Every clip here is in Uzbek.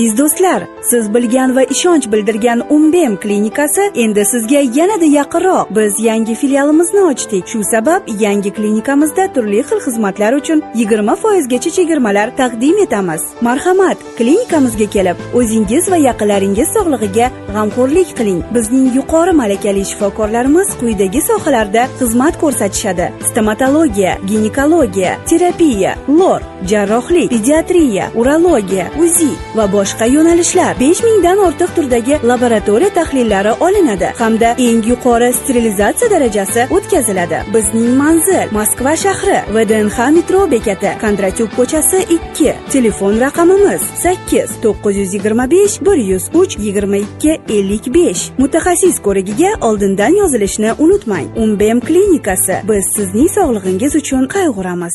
Aziz do'stlar, siz bilgan va ishonch bildirgan Umbem klinikasi endi sizga yanada yaqinroq. Biz yangi filialimizni ochdik. Shu sabab yangi klinikamizda turli xil xizmatlar uchun 20% gacha chegirmalar taqdim etamiz. Marhamat, klinikamizga kelib, o'zingiz va yaqinlaringiz sog'lig'iga g'amxo'rlik qiling. Bizning yuqori malakali shifokorlarimiz quyidagi sohalarda xizmat ko'rsatishadi: stomatologiya, ginekologiya, terapiya, lor, jarrohlik, pediatriya, urologiya, UZI va boshqa yo'nalishlar. 5000 dan ortiq turdagi laboratoriya tahlillari olinadi hamda eng yuqori sterilizatsiya darajasi o'tkaziladi. Bizning manzil: Moskva shahri, VDNX metro bekati, Kondratyuk ko'chasi 2. Telefon raqamimiz 8 925 103 22 55. Mutaxassis ko'rigiga oldindan yozilishni unutmang. Umbem klinikasi. Biz sizning sog'lig'ingiz uchun qayg'uramiz.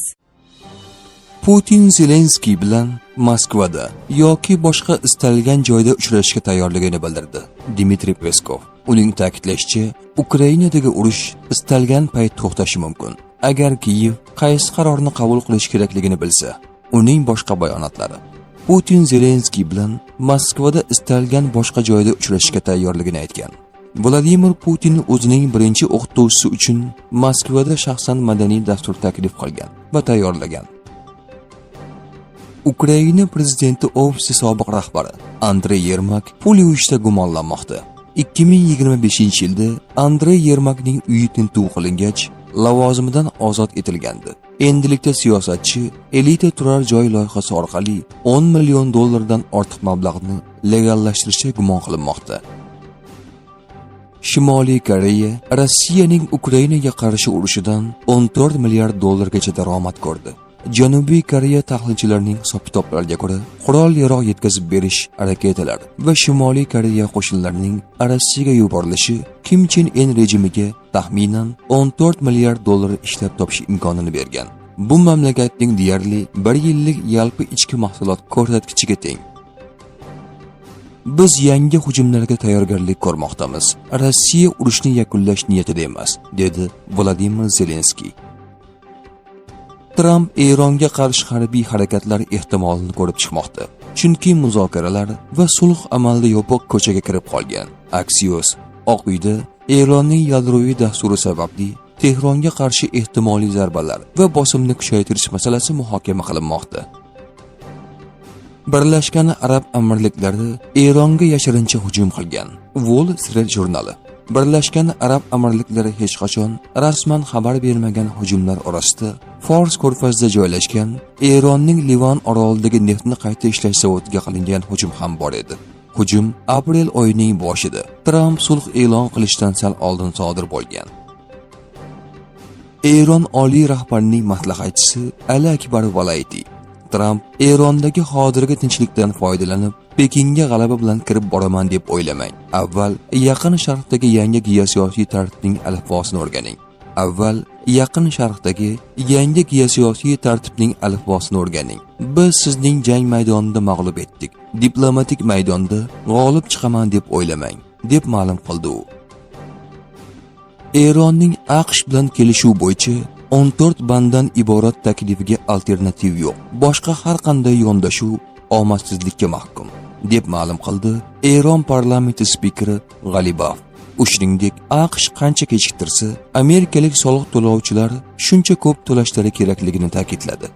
Putin Zelenskiy bilan Moskvada yoki boshqa istalgan joyda uchrashishga tayyorligini bildirdi. Dmitriy Peskov. Uning ta'kidlashicha, Ukrainadagi urush istalgan payt to'xtashi mumkin, agar Kiyev qaysi qarorni qabul qilish kerakligini bilsa. Uning boshqa bayonotlari. Putin Zelenskiy bilan Moskvada istalgan boshqa joyda uchrashishga tayyorligini aytgan. Vladimir Putin o'zining birinchi o'qituvchisi uchun Moskvada shaxsan madaniy dastur taklif qilgan va tayyorlagan. Ukraina prezidenti ofisi sobiq rahbari Andrey Yermak pul yuvishda gumonlanmoqda. 2025-yilda Andrey Yermakning uyi tintuv qilingach, lavozimidan ozod etilgandi. Endilikda siyosatchi elita turar joy loyihasi orqali 10 million dollardan ortiq mablag'ni legallashtirishda gumon qilinmoqda. Shimoliy Koreya Rossiyaning Ukrainaga qarshi urushidan 14 milliard dollargacha daromad ko'rdi. Janubiy Koreya tahlilchilarining hisob-kitoblariga ko'ra, qurol-yarog' yetkazib berish, raketalar va Shimoliy Koreya qo'shinlarining Rossiyaga yuborilishi Kim Chen En rejimiga taxminan 14 milliard dollar ishlab topish imkonini bergan. Bu mamlakatning deyarli bir yillik yalpi ichki mahsulot ko'rsatkichiga teng. Biz yangi hujumlarga tayyorgarlik ko'rmoqdamiz. Rossiya urushni yakunlash niyatida emas, dedi Vladimir Zelenskiy. Tramp Eronga qarshi harbiy harakatlar ehtimolini ko'rib chiqmoqda. Chunki muzokaralar va sulh amalda yopiq ko'chaga kirib qolgan. Axios: Oq uyda Eronning yadroviy dasturi sababli Tehronga qarshi ehtimoliy zarbalar va bosimni kuchaytirish masalasi muhokama qilinmoqda. Birlashgan Arab Amirliklari Eronga yashirincha hujum qilgan. Wall Street jurnali. Birlashgan Arab Amirliklari hech qachon rasman xabar bermagan hujumlar orasida Fors ko'rfazida joylashgan Eronning Livan orolidagi neftni qayta ishlash zavodiga qilingan hujum ham bor edi. Hujum aprel oyining boshida, Tramp sulh e'lon qilishdan sal oldin sodir bo'lgan. Eron oliy rahbarining maslahatchisi Ali Akbar Valayati Tramp Erondagi hozirgi tinchlikdan foydalanib Pekinga g'alaba bilan kirib boraman deb o'ylamang. Avval Yaqin Sharqdagi yangi geosiyosiy tartibning alifbosini o'rganing. Avval Yaqin Sharqdagi yangi geosiyosiy tartibning alifbosini o'rganing. Biz sizning jang maydonida mag'lub etdik. Diplomatik maydonda g'olib chiqaman deb o'ylamang, deb ma'lum qildi u. Eronning AQSh bilan kelishuv bo'yicha 14 banddan iborat taklifiga alternativ yo'q. Boshqa har qanday yondashuv omadsizlikka mahkum, deb ma'lum qildi Eron parlamenti spikeri G'alibov. Shuningdek, AQSh qancha kechiktirsa, amerikalik soliq to'lovchilar shuncha ko'p to'lashlari kerakligini ta'kidladi.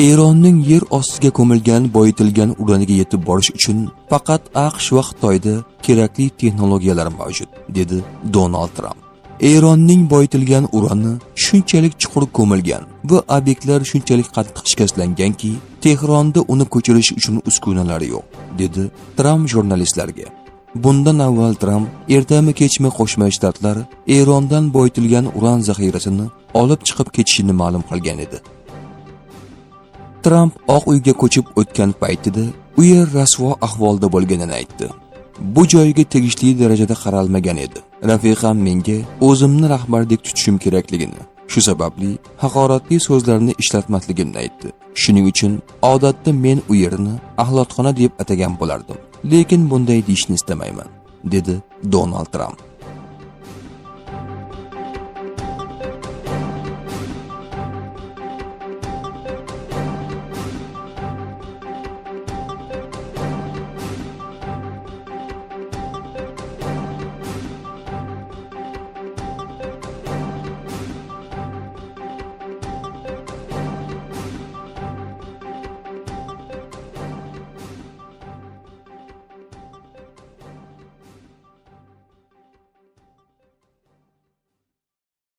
Eronning yer ostiga ko'milgan boyitilgan uraniga yetib borish uchun faqat AQSh va Xitoyda kerakli texnologiyalar mavjud, dedi Donald Tramp. Eronning boyitilgan urani shunchalik chuqur ko'milgan va obyektlar shunchalik qattiq shikastlanganki, Tehronda uni ko'chirish uchun uskunalar yo'q, dedi Tramp jurnalistlarga. Bundan avval Tramp ertami kechmi Qo'shma Shtatlar Erondan boyitilgan uran zaxirasini olib chiqib ketishini ma'lum qilgan edi. Tramp Oq uyga ko'chib o'tgan paytida u yer rasvo ahvolda bo'lganini aytdi. Bu joyga tegishli darajada qaralmagan edi. Rafiqam menga o'zimni rahbardek tutishim kerakligini, shu sababli haqoratli so'zlarni ishlatmasligimni aytdi. Shuning uchun odatda men u yerni axlatxona deb atagan bo'lardim. Lekin bunday deyishni istamayman, dedi Donald Tramp.